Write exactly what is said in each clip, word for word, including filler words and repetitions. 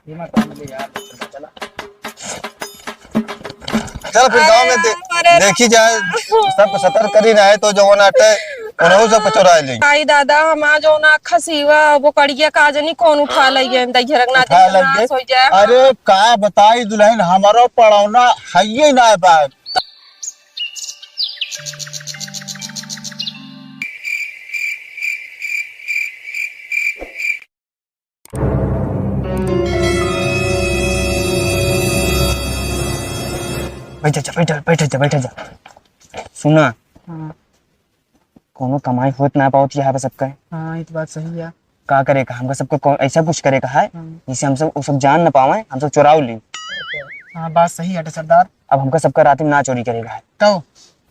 ये मत काम ले यार, चला। चल फिर गाँव में दे-, अरे देखी जाए, सबको सतर्क करी ना है तो जो होना अटे, उन्हों सबको चुरा ले। आई दादा, हमार जो ना खसीवा, वो कड़िया का जनी कौन उठा लइए, दहिया रंगना उठा दहिया लइए। नाश हो जाए। अरे का बताई दुल्हन, हमारो पड़ौना है ये ना बात। बैठ जा, बैठ जा, बैठ जा, बैठ जा। सुना, हाँ। कोनो कमाई होत ना पावत यहाँ पे सबका। हाँ, ये तो बात सही है। का करे का, हमका सबका को-, ऐसा कुछ करे का है, हाँ। जिससे हम सब, वो सब जान ना पावे, हम सब चुराव ली। हाँ, बात सही है सरदार। अब हमका सबका रात में ना चोरी करे का है। कब?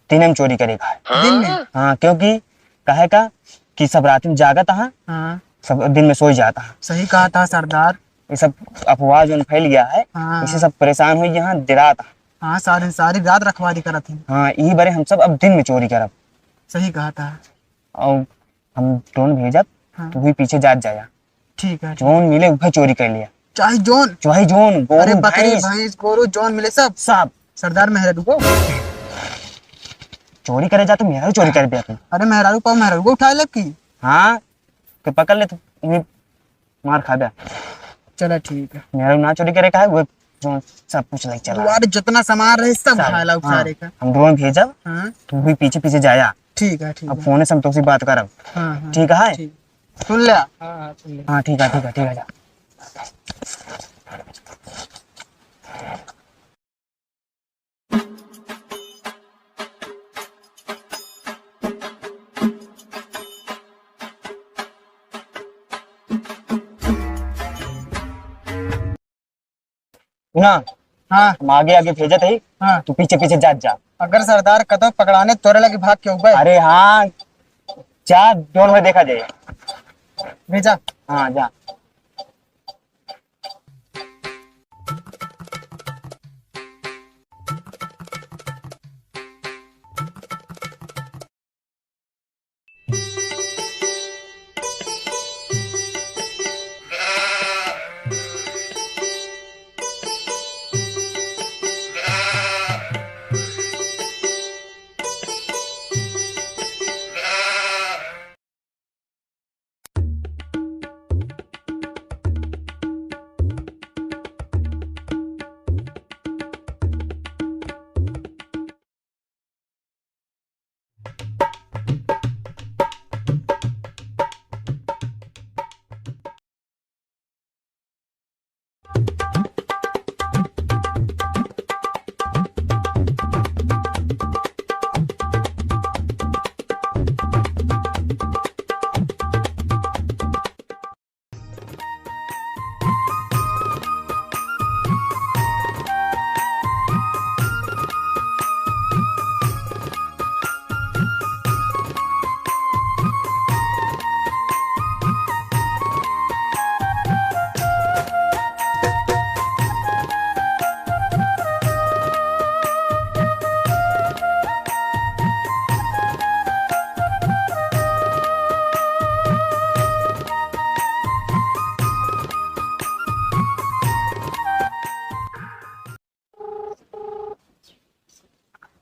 दिन में चोरी करे का है। दिन में? हाँ, क्योंकि काहे का कि सब रात में जागत है, हाँ। सब दिन में सोई जात है। सही कहा था सरदार। ये सब अफवाह जो फैल गया है, हाँ। इसे सब परेशान हो गया है, डेरात है। हाँ, सारी, सारी रात रखवारी करत हैं। हाँ, यही बारे हम सब अब दिन में चोरी करब। सही कहा था। और हम ड्रोन भेजब, हाँ। तू भी पीछे जात जाया। ठीक है, ठीक। जौन मिले उहे चोरी कर लिया। चाहे जौन। चाहे जौन, गोरू, अरे बकरी, भैंस। भैंस, गोरू, जौन मिले सब। सब। सरदार मेहरारू को। चोरी करे जा तो मेहरारू चोरी कर दे अपन। अरे मेहरारू पाओ, मेहरारू को उठा ले की। हाँ, के पकड़ ले तो उन्हें मार खा दे। चला ठीक है। मेहरारू ना चोरी करे का है, वो जो सब कुछ ले चला। दुआरे जितना सामान रहे सब सब, उठा ला हाँ, सारे का। हम ड्रोन भेजब, हाँ। तू भी पीछे पीछे जाया। ठीक है, ठीक अब है। फोन से हम तुमसे बात करब। हाँ, हाँ, ठीक है? ठीक। सुन ले। हाँ, हाँ, सुन ले। हाँ, ठीक है, ठीक है, ठीक है, जा। ना, हाँ। हम आगे आगे भेजत ही, हाँ। तू पीछे पीछे जात जा। अगर सरदार कतो पकड़ाने तोरे लगे भाग के उबे। अरे हाँ, जा, ड्रोन में देखा जाए। भेजा। हाँ, जा।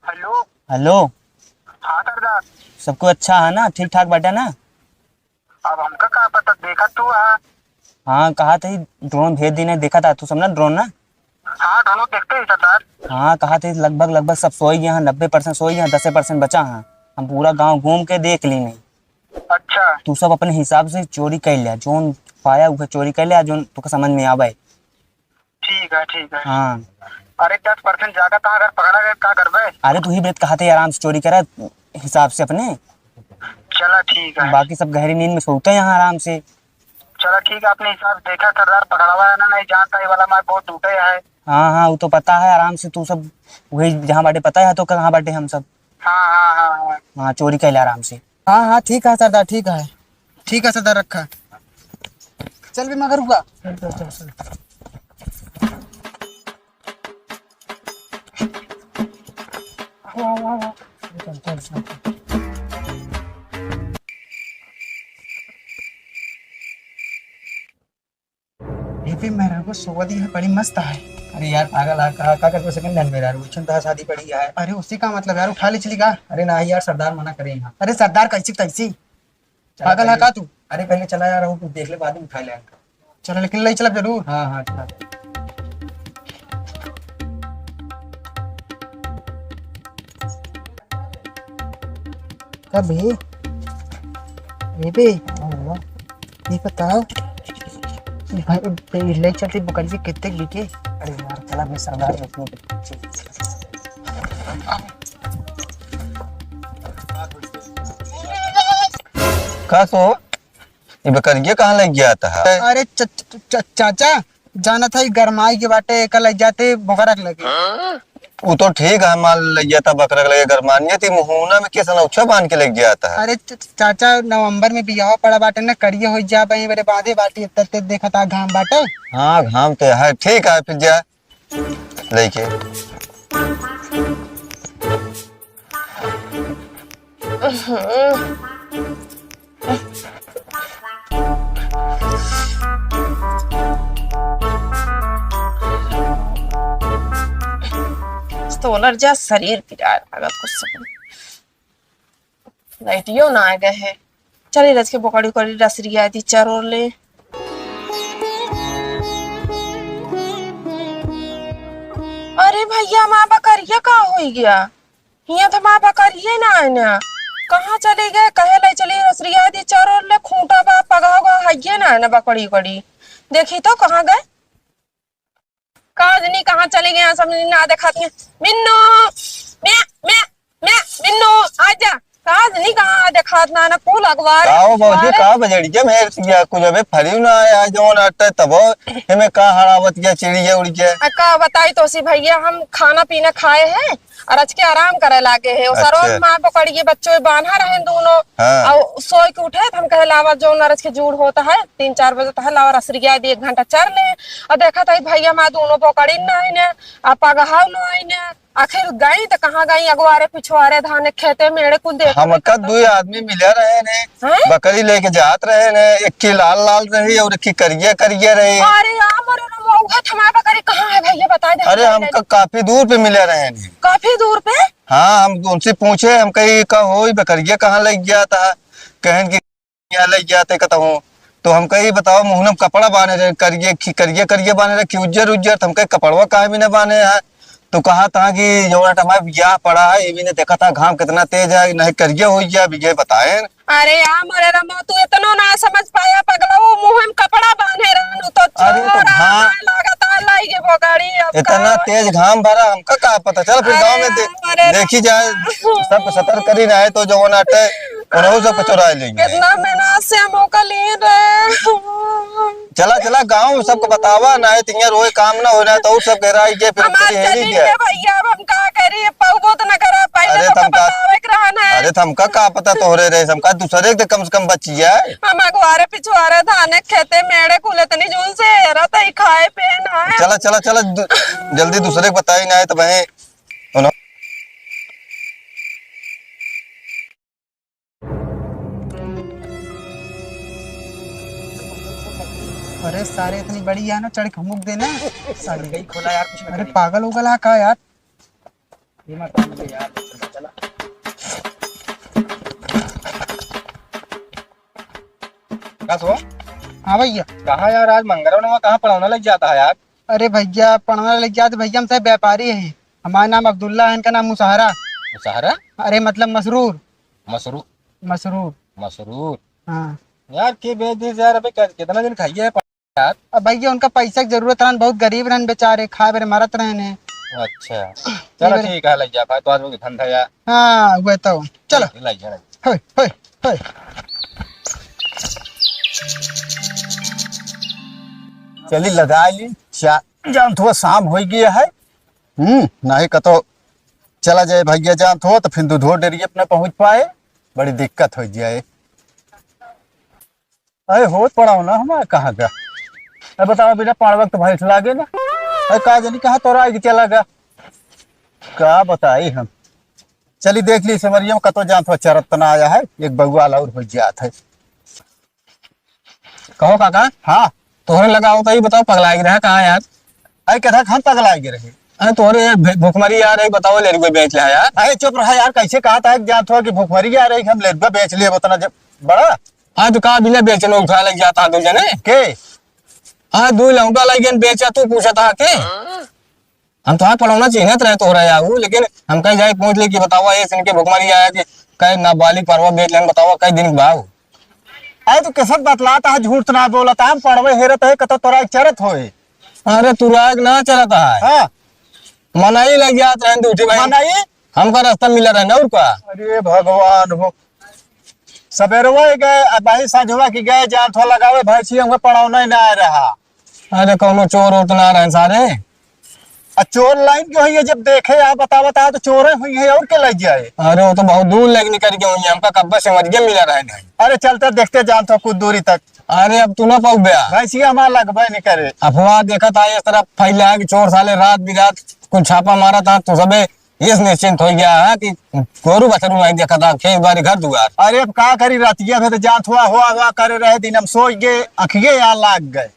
हेलो। हेलो। हाँ सरदार। सबको अच्छा है ना, ठीक ठाक बाटे ना? अब हमका का पता, देखा तू आ। हाँ, कहा थे ड्रोन भेज दीने, देखा था तू सब ना ड्रोन ना? हाँ, ड्रोन देखते ही सरदार। हाँ, कहा थे लगभग, लगभग सब सोई गया है, नब्बे परसेंट सोई गया है, दसे परसेंट बचा है। हम पूरा गांव घूम के देख ली नहीं। अच्छा। तू सब अपने हिसाब से चोरी कर लिया, जोन पाया उहे चोरी कर लिया, जोन तुका समझ में आवे। ठीक है, ठीक है। हाँ। अरे दस परसेंट ज्यादा कहाँ, अगर पकड़ा गए का करबे? अरे तू ही बेत कहा थे आराम से चोरी करा हिसाब से अपने। चला ठीक है। बाकी सब गहरी नींद में सोते हैं यहाँ आराम से। चला ठीक है, अपने हिसाब से देखा सरदार, पकड़ावा है ना, नहीं जानता ये वाला मार बहुत टूटे है। हाँ, हाँ, वो तो पता है, आराम से तू सब वही जहाँ बाटे पता है तो कहाँ बाटे हम सब। हाँ, हाँ, हाँ, हाँ। हाँ, चोरी कर ले आराम से। हाँ, हाँ, ठीक है सरदार, ठीक है। ठीक है सरदार, रखा। चल भी मगर हुआ। चल, चल, चल, चल। आओ, आओ, आओ, आओ। चल, चल, चल, चल। ए ये मेहरारू सोवत ही है, बड़ी मस्त है। अरे यार, पागल है का? का करबे second hand मेहरारू? वैसन तो शादी पड़ी है। अरे, उसी का मतलब यार, उठा ले चली का? अरे ना यार, सरदार मना करे यहाँ। अरे, सरदार कैसी तैसी? चला पागल है पहले। का तू? अरे, पहले चला यार, वो देख ले, बाद में उठा ले। चला, लेकिन ले चला जरूर। हाँ, हाँ, चला। कभी ये भी, ये बताओ, भाई, ये ले चलती बकरी के कितने बिके? अरे यार, चला भाई, सरदार रखने के। का सो? ये बकरिया कहाँ लग गया था? अरे च-, च-, च-, चाचा, जानत है, गरमाई के बाटे, एका लग जाते बोकरा के लगे। उ तो ठीक है, माल लग जाता बकरा के लगे, गरमानिया थी मुहूना में कैसे नौछा बांध के लग जाता है। अरे च-, च-, चाचा, नवंबर में बियाह पड़ा बाटे ना, करिए हो जा बई, मेरे बांधे बाटी, इतना तेज देखा था घाम बाटे। हाँ, घाम तो है, ठीक है, फिर जा लेके। तोलर जा शरीर पिराए लागत कुछ समय। लाइटियो ना आ गए है। चली रच के बोकड़ी उकड़ी रसरिया दी चरोर ले। अरे भैया, माँ बकरिया का होई गया? हियाँ तो माँ बकरिए ना है ना। कहाँ चली गए? कहे ले चली रसरिया दी चरोर ले, खूंटा बा, पगहा बा, हइये ना है ना बकड़ी उकड़ी। देखी तो कहाँ गए? का जनी कहाँ चली गए, समझ ना देखात है। मिन्नू, म्या, म्या, म्या, मिन्नू, आजा। का जनी कहाँ देखात ना, ना कुल अगवारे का हो भौजी, पिछवारे। का बजड़ी के मेर सिया कुछ अबे फरियो ना आया, जौन अट्टे तबो एमे का हड़ावत गया चिड़िया उड़ के। आ, का बताई तोसी भैया, हम खाना पीना खाए हैं और आज के आराम करे लागे है। और अच्छा। सरोज माँ पकड़ के बच्चों बांधा रहे दोनों। हाँ। और सोए के उठे तो हम कहे लावा जौन अरज के जूड़ होता है, तीन चार बजे तो है, लावा रसरिया दी एक घंटा चर ले। और देखा था भैया माँ दोनों पकड़ी ना आईने, आ पगहाव लो आईने। आखिर गई तो कहाँ गई, अगवारे पिछवारे धान खेते मेड़े कुल देख हमका दुई आदमी मिले रहे ने, हैं? बकरी लेके जात रहे ने, एक की लाल लाल रही और एक की करिया करिया रही। अरे यार, मरे ना, वो उहे थमा बकरी कहाँ है भैया, बता दे, अरे हम हमका काफी दूर पे मिले रहे ने। काफी दूर पे? हाँ, हम उनसे पूछे, हम कही का होई बकरिया कहाँ लग गया था, कहन की यहाँ लग गया थे कहता हूँ। तो हम कही बताओ, मुँह में कपड़ा बांधे रहे, करिए खी-, करिए करिए बांधे रहे कि उज्जर उज्जर, तो हम कहे कपड़वा काहे भी ना बांधे है। तो कहा था कि जौन हमारे बियाह पड़ा है, ये भी ने देखा था घाम कितना तेज है, नहीं करिए हो गया, बिगे बताए। अरे यार, मरे रामा, तू इतनो ना समझ पाया पगला, वो मुँह में कपड़ा बांधे रहनु तो अरे तो चोर घाम आए लागत आ लाई के बोगाड़ी अब इतना का? तेज घाम भरा, हमका का पता। चल फिर गाँव में दे-, अरे रामा, अरे देखी जाए, रामा। सबको सतर्क करी ना है तो जौन अटे उन्हों सबको चुरा लेंगे। कितना मेहनत से हम ओका लिए रहे। चला, चला, गाँव में सबको बतावा, ना है तो यहाँ रोए काम ना हो, ना तो और सब घेराई के फिर हमार फिर हेरी चली के। गया भैया, अब हम का करी? पौबो तो न करा, पहले अरे तो तुमका, बतावे के रहन है। अरे तुमका का पता तोहरे रहे, हमका दूसरे के कम से कम बचिया है। हम अगवारे पिछवारे धाने खेते मेड़े कुल इतनी जून से हेरा तई खाए पे ना है। चला, चला, चला, दु-, जल्दी दूसरे के बताई ना है तो बहे, सुनो। अरे सारे, इतनी बड़ी है ना, चढ़ के हुमुक देना। सारे गई खोला यार, कुछ ना अरे करी। पागल हो गला का यार? ये मत कर मुझे यार, चला। का सो? हाँ भैया। कहाँ यार, आज मंगरवा नवा कहाँ पढ़ौना लग जाता है यार? अरे भैया, पढ़ौना लग जाते भैया, हम सब व्यापारी हैं। हमारा नाम अब्दुल्ला है, इनका नाम मुसहरा। मुसहरा? अरे मतलब मसरूर। मसरू-, मसरूर। मसरूर। हाँ। यार, के बेच दीस यार, अबे क-, कितना दिन खाइए है यार? अब भैया, उनका पैसा की जरूरत रहन, बहुत गरीब रहन बेचारे, खाए बेरे मरत रहन है। अच्छा। ये चलो बेरे ठीक है, लग जा भाई, तो आज वो धंधा यार। हाँ, वह तो। चलो। ठीक है, लग जा, लग जा। होय, होय, होय। चली लगा ली, चा-, जान थोड़ा शाम हो गया है। हम्म, नहीं कतो चला जाए भैया, जान थो तो फिर दूधो डेरी अपना पहुँच पाए, बड़ी दिक्कत हो जाए। अरे होत पड़ाओ ना हमारे कहाँ का। अरे बताओ बिना पाँच वक्त भैंस लागे ना। अरे का जानी कहाँ तोरा आगे चला गा। का बताई हम। चली देख ली समरिया में कतो जान थो चरत ना आया है, एक बउआ और हो जात है। कहो काका। हाँ। तोहरे लगा होता ही बताओ, पगला गया रहा कहाँ यार? अरे कथा हम पगला गए रहे। अरे तोहरे यार भे-, भुखमरी यार, एक बताओ, लेरगुआ बेच लिया यार। अरे चुप रहा यार, कैसे कहा था कि जान थोड़ा कि भुखमरी आ रही, हम लेरगुआ बेच लिए, बतना जब बड़ा। हाँ तो का बिना बेचनो उठा लग जाता दो जने? के? हाँ, दो लौंडा लग गए बेचा, तू पूछा था के? हम तोहार पड़ौना चिन्हत रहे तोहरा याहू, लेकिन हम कहीं जाए पूछ ले कि बतावा, ये सुन के भुखमरी आया कि कई नाबालिग परवा बेच लेन, बतावा, कई दिन के भाव। अरे, तू कैसे बतलाता है, झूठ ना बोलता है, हम पड़वे हेरत है, कतो तोरा एक चरत होए। अरे, तू राग ना चलता है। हाँ। मनई लग जात रहे, दूठी भाई। मनई? हमका रास्ता मिला रहे ना, और का? अरे भगवान हो। सबेरवा ही गए, अब भाई साझवा की गए, जान थो लगावे, भैंसी हमका पड़ौना ही ना आ रहा। अरे, कौनो चोर वोर तो ना रहे सारे? आ चोर लाइन के हुई है, जब देखे यहाँ बता बता तो चोरे हुई है, और के लग जाए? अरे, वो तो बहुत दूर लग निकल के हुई है, हमका कब्बे से समझ के मिला रहे नहीं। अरे, चलते देखते जान तो कुछ दूरी तक। अरे, अब तू ना पाऊ बया। भैंसिया हमार लगबे नहीं करे। अफवाह देखत आए इस तरह फैला है कि चोर साले रात बिरात कुछ छापा मारा था, तो सबे इस निश्चिंत हो गया है कि गोरू बछरू नहीं देखा था, खेत बाड़ी घर दुआर। अरे, अब का करी, रतिया में तो जान थोड़ा हुआ हुआ करे रहे, दिन हम सोच गए, अखिए यहाँ लाग गए।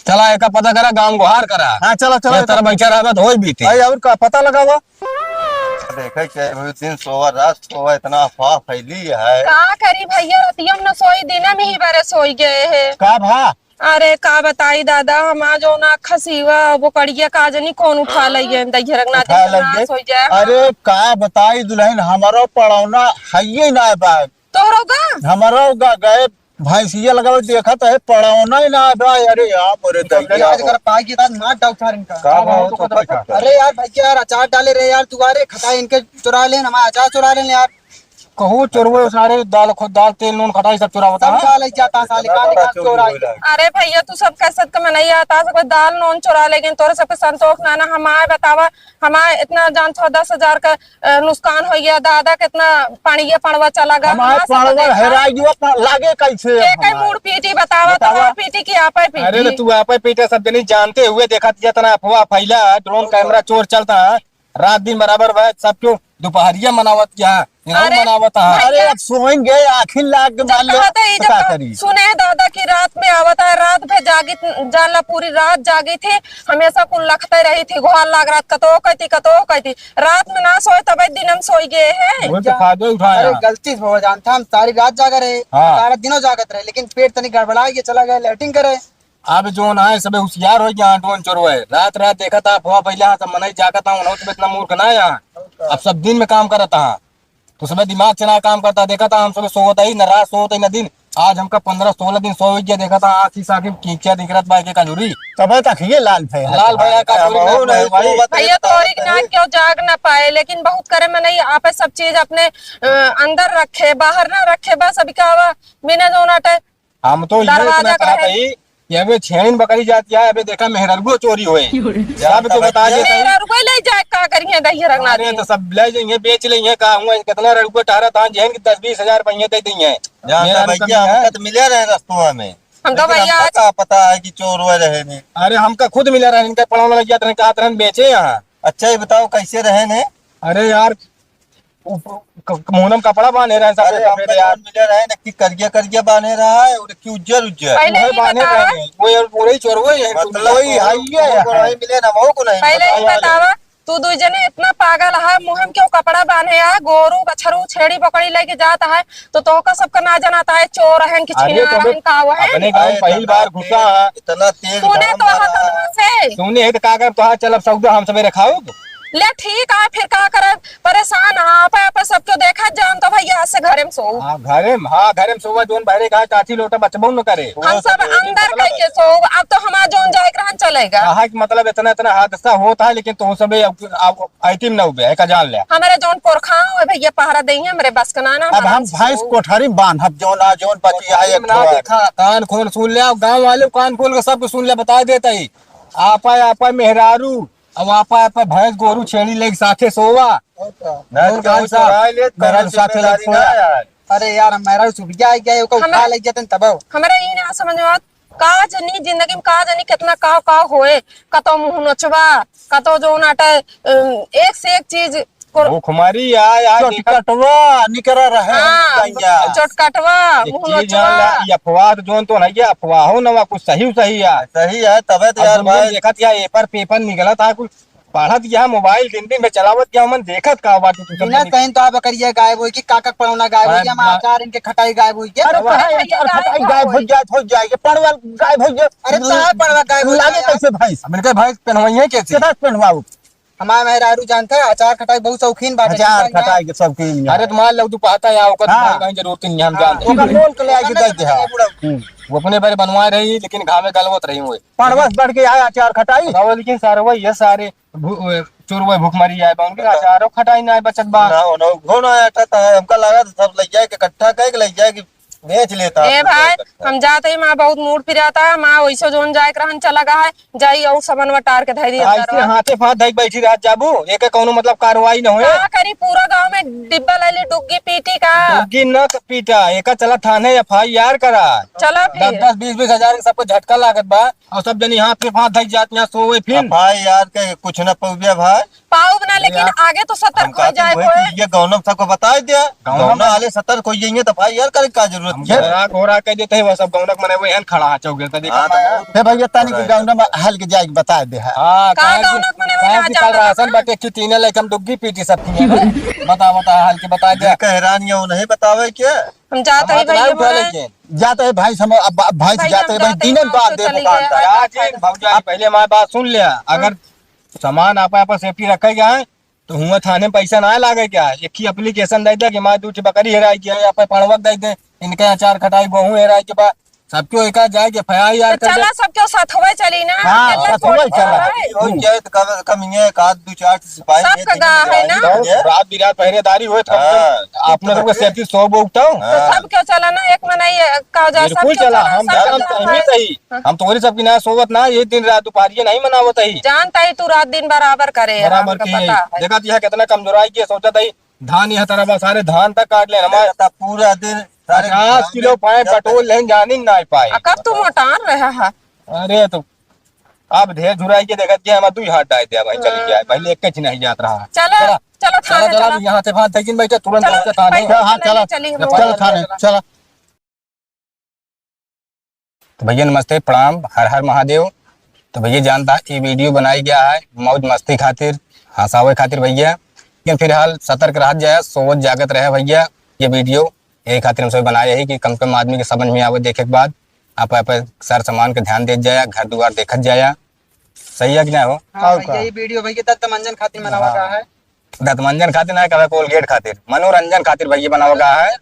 चला, एका पता करा, गाँव गुहार करा। हाँ, चला, चला, ये तरह चला। बैठा रहबे तो होई बीती। अरे, और का पता लगावा? देखे के हुई दिन सोवा, रात सोवा, इतना अफवाह फैली है। का करी भैया, रतिया में न सोई, दिना में ही बरे सोई गए है। का भा? अरे, का बताई दादा, हम आज ना खसीवा, वो कड़िया का जनी कौन उठा लइए, दहिया रंगना उठा दिन ना लइए। सोई जाए। अरे, का बताई दुल्हन, हमारो पड़ौना हइये ना बा। तोहरो गा? हमारो गा-, गए भैंसिया लगावे देखत है, पड़ौना ही ना बा। अरे यार, मोरे तो दैया आज हो। अगर पाई की बात मार डाउ सार इनका। का भाव तो का? अरे यार भैया यार, अचार डाले रहे यार, दुआरे खटाई इनके चुरा लेन, हमारा अचार चुरा लेन यार। कहू चोरवे सारे, दाल खो-, दाल, तेल, नून, खटाई सब चुरावता सब है। खा ले जाता साले, इतना का बड़ा निकाल चोरी चोरा होइला। अरे भैया, तू सब कह सकत में नहीं आता, सब दाल नून चुरा लेगिन, तोरे सबके संतोष ना, ना हमारे बतावा, हमारे इतना जान थो दस हजार का अ, नुकसान हो गया दादा, कितना पानिया पड़वा चला गया, हमार हमार सब पड़वा देखा। हेरा गया, प-, लागे कैसे के कई हमार? मूड़ पीटी बतावा, बतावा। तोहार पीटी कि आपे पीटी? अरे तो तू आपे पीटे, सब जनी जानते हुए देखा, जितना अफवाह फैला, ड्रोन कैमरा चोर चलता है, रात दिन बराबर बा, सब क्यों दोपहरिया मनावत क्या है, इनाम अरे मनावत है। भैया, अरे अब सोएंगे, आखिर लाग के जब मार ले, कहते ही, तो जब का कह-, करी? सुने दादा कि रात में आवत है, रात भर जागी, जान ला पूरी रात जागी थी, हमेशा कुल लखते रही थी, गुहार लाग रात कतो कहती, कतो कहती, रात में ना सोए, तबे दिन हम सोई गए हैं। वो तो क्या? फायदा उठाया। अरे, गलती से हो जानता, हम सारी रात जागा रहे, हाँ। सारा दिनों जागत रहे, लेकिन पेट तनी गड़बड़ा के चला गया, लैट्रिन करे। अब जोन आए, सबे होशियार हो गया, डोन चोरवे। रात, रात देखा था, अफवाह फैला, सब मनई जागत था, उन्होंने सब इतना मूर्ख ना है यहाँ। अब सब दिन में काम करता है, तो सबे दिमाग से ना काम करता। देखा था, हम सबे सोवत ही, न रात सोवत ही, न दिन। आज हमका पन्द्रह सोलह दिन सोए गया, देखा था आँखी साँखी कीचड़ निकलत बा, एक एक अंजुरी। तबे तक ये लाल भैया। लाल भैया का हम चोरी हो ना नहीं, भाई। सोवत भैया तो और एक ना क्यों जाग ना पाए, लेकिन बहुत करे मनई आपे सब चीज अपने, अ, अंदर रखे, बाहर ना रखे, बस अभी का हुआ, बिना जो ना टे-, हम तो ये दरवाजा इतना का कहा है। था ही, ये अबे छेड़िन बकरी जाती है, अबे देखा मेहररुओ चोरी होए। सब तो बता देता ही। मेहररुओ ले जाए का करिए दहिया रंगना अरे दिन। तो सब ले जाइए, बेच लेंगे, का हुआ, कितना ररुआ टहरा था, जेहन की दस बीस हजार रुपये दे देंगे। जानता मेहररुओ भैया, कमी है। हमका तो मिले रहे रस्तुआ में। हमका लेकिन भैया हमका आज का पता है कि चोर हुआ रहे ने। अरे हमका खुद मिला रहे, इनका पड़ाव लग गया, तने कहा तरह बेचे यहाँ। अच्छा ये बताओ कैसे रहे ने? अरे यार, उ-, क-, मुंह में कपड़ा बांधे रहे, सफेद अरे सफेद हमका यार। जौन मिले रहे ने कि करिया करिया बांधे रहा है और कि उज्जर उज्जर। पहले वही ही बांधे बतावा। रहे, वो यार पूरे ही चोर हुए हैं, मतलब वही वो, है, ये वो है। वही मिले ना, वो को नहीं पहले ही बतावा। बतावा। तू दुई जने इतना पागल है, मुँह में क्यों कपड़ा बांधे है, गोरू, बछरू, छेड़ी, बकरी लेके जाता है, तो तोहका सबका ना जनाता है, चोर है कि अरे, छिनार तो है, का है? अपने गाँव में अरे, पहली बार घुसा है। इतना तेज तूने घाम तो मारा। हसन से। तूने है तो का कर, तो हाँ, चल, अब सौदा हम सबेरे खाओ। ले, ठीक है, फिर का करे, परेशान है, आप, आप सबको देखा जान, तो भैया, आज से घरे में सोओ। हाँ, घरे में, हाँ, घरे में सोवा, जोन बहरे कहा, चाची लोटा बचबो न करे। हम सब अंदर कह के सोओ, अब तो हमारा जोन जाए के रहन चलेगा। हाँ, कि मतलब, इतना, इतना हादसा होता है, लेकिन तो सबे अब, अब आइटिम ना उबे, एका जान ले। हमारे जौन पुरखा हो भैया पहरा देइहैं, हमरे बस का ना, ना, अब हमारा हम से भैंस सो। कोठरी में बांधब, जौन आ, जौन बची है, कोठरी एक में ना ठो है। देखा, कान खोल सुन ले, गाँव वाले कान खोल के सब कुछ सुन ले, बता देता ही। आपा, आपा मेहरारू, अब आपा, आपा भैंस, गोरू, छेड़ी लेके साथे सोवा। और का? ना, जौन तो गाँव सा, चुराए ले, मेहरारू कौनो साथे लेके जिम्मेदारी सोवा। ना यार। अरे यार, हम मेहरारू सुबिया आ गया, ओका उठा हमारे, ले जाते तब। हमारे ई ना समझ में आवत, का जनी जिंदगी में का जनी कितना का का होए, कतो मुंह नोचवा, कतो जौन आटे, अम, एक से एक चीज भूखमरी आय, आय, देखत चोटकटवा निकरा रहे, हाँ, भैया। चोटकटवा, एक मुँह चीज जान ला, नोचवा। ई अफवाह तो जोन तो नहीं है, अफवाहो नवा कुछ सही सही है। सही है, तबे तो अब यार हम लोग भाई। देखत या एपर पेपर निकलत है, कुछ पढ़त या मोबाइल दिन दिन में चलावत या, हमन देखत का बात तू सब बिना नहीं। कहीं तो आप बकरिया गायब होई कि काका पड़ौना गायब होई अरे कि, हम बा- अचार इनके खटाई गायब होई कि। अरे अरे कहाँ भैया अचार गायब खटाई हो गायब हो गई। जाए, हो जाए, ये पड़वा गायब हो जाए। अरे कहाँ पड़वा गायब हो लागे जाए? कैसे भैंस? अब इनके भैंस पहनवाई है कैसे? कितना पहनवाओ? हमार मेहरारू जानता है, अचार खटाई बहुत शौकीन बाटे, अचार ठीक है? खटाई के शौकीन है। अरे तो मान लो, तू पता है, ओकर हाँ। भाई, भाई जरूरत नहीं है, हम हाँ, जानते हैं। ओकर मोल के ले आके दे दे, हाँ। हम्म। वो अपने बारे बनवा रही, लेकिन घामे गलवत रही हुए। पड़वस बढ़ के आया अचार खटाई। बताओ, लेकिन सारे वही है, सारे भू-, चोरवे भूखमरी आए बा, उनके अचारो खटाई ना बचत बा। ना, ना, घो ना आटा था, हमका लगा था सब ले जाए के, इकट्ठा करके ले जाए के बेच लेता ए आप भाई, लोग। हम जात ही, माँ बहुत मूड पिराता, माँ वैसो जोन जाए के रहन चला गा है, जाई और सामान टार के धई दी अंदर ऐसे बा। हाथे फाथ धई बैठी रहत जाबू, एके कौनो मतलब कार्रवाई न होए। का करी, पूरा गांव में डिब्बा ले ली, डुग्गी पीटी का? डुग्गी न पीटा, एका चला थाने एफ आई आर करा। चला फिर। दस दस बीस बीस हजार के सबको झटका लागत बा, और सब जनी हाथ पे हाथ धई जात यहाँ सोवे फिर। एफ आई आर के कुछ न पउबे भाई। पाउब ना, लेकिन यार, आगे तो सतर्क हो जाए कोई। ये गौनम सबको बताई दिया। गौनम गौनम वाले सतर्क हो जाएंगे तो भाई यार, करे का जरूरत हम है? घोड़ा, घोड़ा कह देते हैं, वो सब गौनक मने वो एहन खड़ा है चौक पे, देखा हाँ, ना? तो हे भैया, तनी के गौनम हल के जाए के बताई दे है। हाँ, का कहाँ की, गौनक मने वो कहाँ यहाँ की कल जाता राशन था? बटे की तीने लेके हम डुग्गी पीटी सब किए हैं। बता, बता, हल के बताई दे। जे कह रहा नहीं है, वो नहीं बतावे क्या? हम जाते ही हमारा भैया तो बोले। लेकिन। जाते हैं भाई, हम अब, अब भाई से भाई, जाते हम हैं भाई, जाते हैं, तीनों हम बार तो दे चली दुकान गए। का। आज ही भौजाई, पहले हमारी बात सुन लिया। अगर सामान आपा, आपा सेफ्टी रखे गया है, तो हुआ थाने में पैसा ना लागे क्या? एक ही एप्लीकेशन दे दे कि हमारे दू ठे बकरी हेराई गया है, आपा पड़वक दे दे, इनके अचार खटाई, गेहूं हेराई के बाद सबके एका जाए के एफ आई आर तो कर दे। चला, सबके साथ हुए चली ना, हाँ, अकेले साथ थोड़ी हुए चला। चला है। हो जाए तो कम से कम ये एक आध दू चार सिपाही सबका भेज देंगे, गा है ना। निगरानी तो करिए। रात बिरात पहरेदारी होए, तो हाँ। अपने सबके सेफ्टी सौ बो उठा। तो हाँ। सबके चला ना, एक मनई का जा, बिल्कुल सबके चला, चला, हम सबके हम चला तो है। सही। हम तोहरी सबकी ना सोवत ना, ये दिन रात दुपहरिये नहीं मनावत ही। जानता ही तू रात दिन बराबर करे, बराबर हमका के पता है। देखा तो यह कितना कमजोराई के सोचत ही, धान यह तरह बा, सारे धान तक काट ले हमारे। देखा था पूरा दिन सारे पचास धान किलो पाए चल बटोल लेन जानी ना पाए। आ, कब तू मोटान रहा है? अरे तो अब ढेर झुराई के देखत के हमार दुई हाथ डाय दे भाई, चली जाए। पहले एक कच नहीं जात रहा। चला, चला। चला, थाने चला, चला। यहाँ से भाग, लेकिन बैठे तुरंत चला, जाके थाने। पहले हाँ, हाँ, चला, चला। चली हम लोग। चल थाने, चला। तो भैया नमस्ते, प्रणाम, हर हर महादेव। तो भैया जानता है, ये वीडियो बनाई गया है मौज मस्ती खातिर, हंसावे खातिर भैया। लेकिन फिलहाल सतर्क रहत जाए, सोवत जागत रहे भैया। ये वीडियो यही खातिर हम सब बनाए यही कि कम से कम आदमी के समझ में आवे, देखे के बाद आप, आप सर सामान के ध्यान देत जाया, घर दुआर देखत जाया। सही है कि ना हो? हाँ, और भैया, का? ये वीडियो भैया दत्त मंजन खातिर बनावा हाँ। गया है। दत्त मंजन खातिर ना, कहे कोलगेट खातिर, मनोरंजन खातिर भैया बनावा गया है।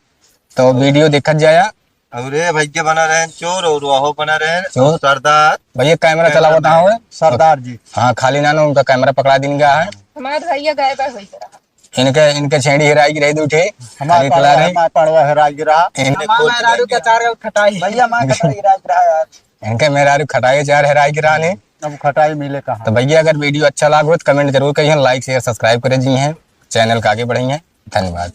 तो वीडियो देखत जाया। और ये भैया बना रहे हैं चोर और वहो बना रहे हैं चोर। सरदार। भैया कैमरा चलावत ना हो। सरदार जी। हाँ, खाली ना, ना उनका कैमरा पकड़ा दिन गया है। हमारे भैया गायब है, वही तरह। इनके, इनके छेड़ी हेराई गिराई दू ठे। हमारे खाली पाड़वा, चला रहे। हमारे पाड़वा हेराई गिरा। इनके हमारे खुद मेहरारू के अचार खटाई। भैया, हमारे खटाई गिरा गिरा यार। इनके मेहरारू खटाई अचार हेराई गिरा ने। अब खटाई मिले कहाँ? तो भैया, अगर वीडियो अच्छा लागो तो कमेंट जरूर करिए, लाइक, शेयर, सब्सक्राइब करे जी हैं चैनल का आगे बढ़ाइए। धन्यवाद।